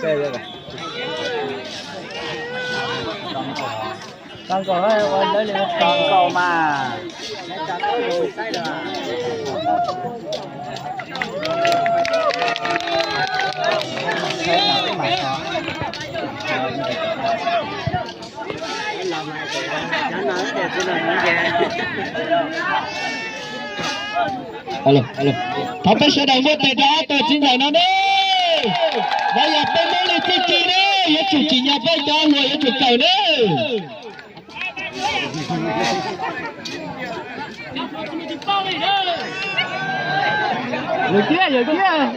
Tau nkaus, ua lawv li tau nkaus mas. Thov peb sawv daws muab tes rau ob tug txiv ntxawm no nawb. Ntawd yog peb Hmoob li txuj ci nawb, yuav tsum tsim nyog peb cov hluas yuav tsum kawm nawb. Yawm kiab, yawm kiab.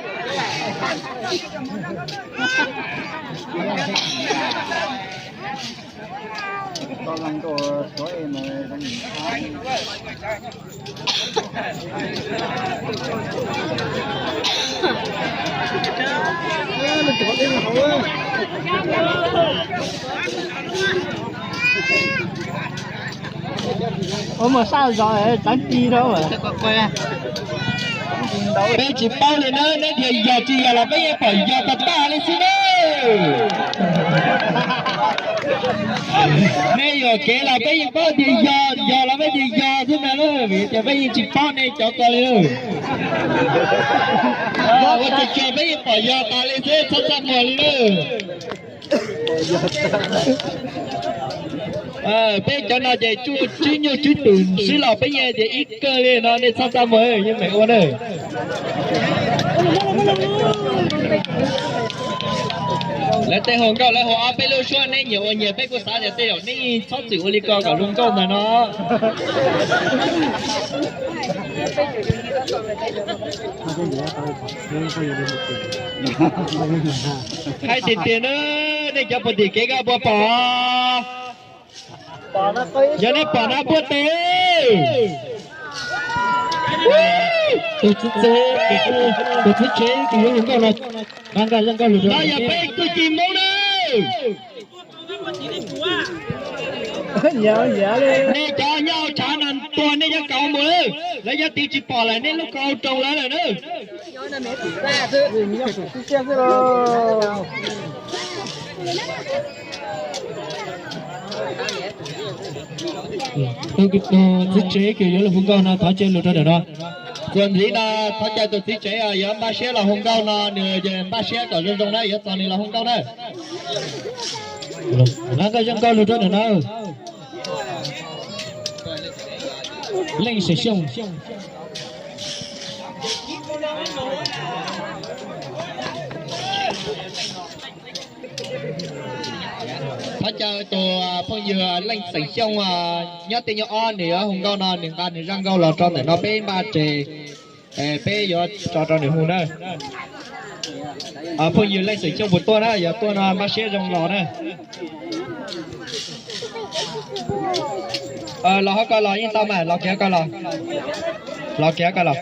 Ua mas saj zog tsav ci rau. Peb tsis paub li na, neb tias yog tsis yog los peb yeej pom yog tag tag li xwb na. Nej yuam kev los peb yeej paub tias yog, yog los peb tias yog xwb na, vim tias peb yeej tsis paub nej cov ko li. Ua tsis tsuag peb yeej pom yog tas li xwb, txhob txaj muag li na. Peb cov no ces tsuj tswb nyuj tswb twm xwb los peb yeej tias ib kawg li no, nej txhob txaj muag, yeej meem ua na. Lawv tej hu nkauj lawv hu ob peb lub suab, neb nyiam ua nyias, peb kuj xav tias tej zaum neb txhob txwm ua li ko kom zoo nkauj ntag no. Hais tiag tiag na, nej cov puag tim kev koj puas pom? Yog nej pom no puag tes. Tus txiv tsev, tus txiv tsev tus yuav hu nkauj no, nkauj nkauj lus no yog peb txuj ci Hmoob na. Nej cov nyob hauv tshav no tuag nej cov kaus mus, lawv cov tid tsis pom lawm, nej lub kaus roos lawv lawm na. Txiv tsev kws yuav lug hu nkauj no thov cia lug rau ntawm no. Txuas ntxiv no thov caw tus txiv tsev yuav npaj siab los hu nkauj no, nws npaj siab kom zoo zoo na, yuav txog nws los hu nkauj na. Nkauj zoo nkauj lug rau ntawm no. Leej Xeem Xyooj. Thov caw tus phooj ywg Leej Xeem Xyooj nyob tej nyob ob, nws yuav hu nkauj no, nws nqa nws zaj nkauj los rau ntawm no peb npaj tes, peb yuav tso rau nws hu na. Phooj ywg Leej Xeem Xyooj puas tuaj na, yog tuaj no npaj siab zoo los na. Los hauv ko los yeej tau mas, los kiag ko los. Los kiag ko los.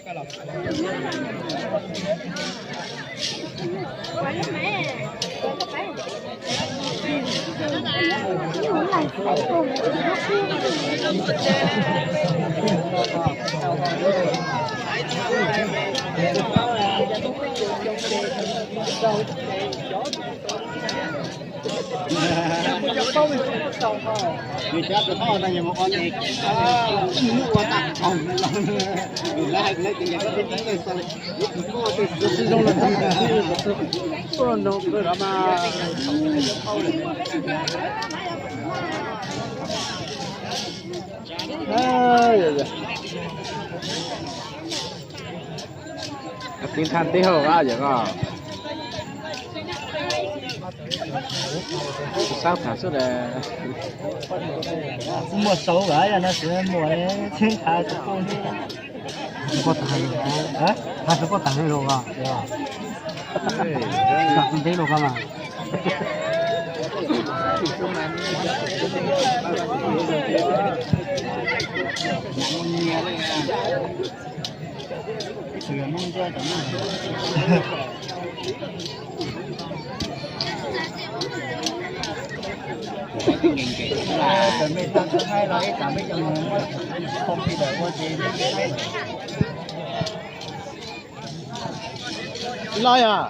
Tib thaj tib hauj a yom ko. Sab tham xwb. Muaj sau vas no xwb muaj txheeb thav. Koj tas, tas koj tas los ko, tas ntev los ko mas. Los yog.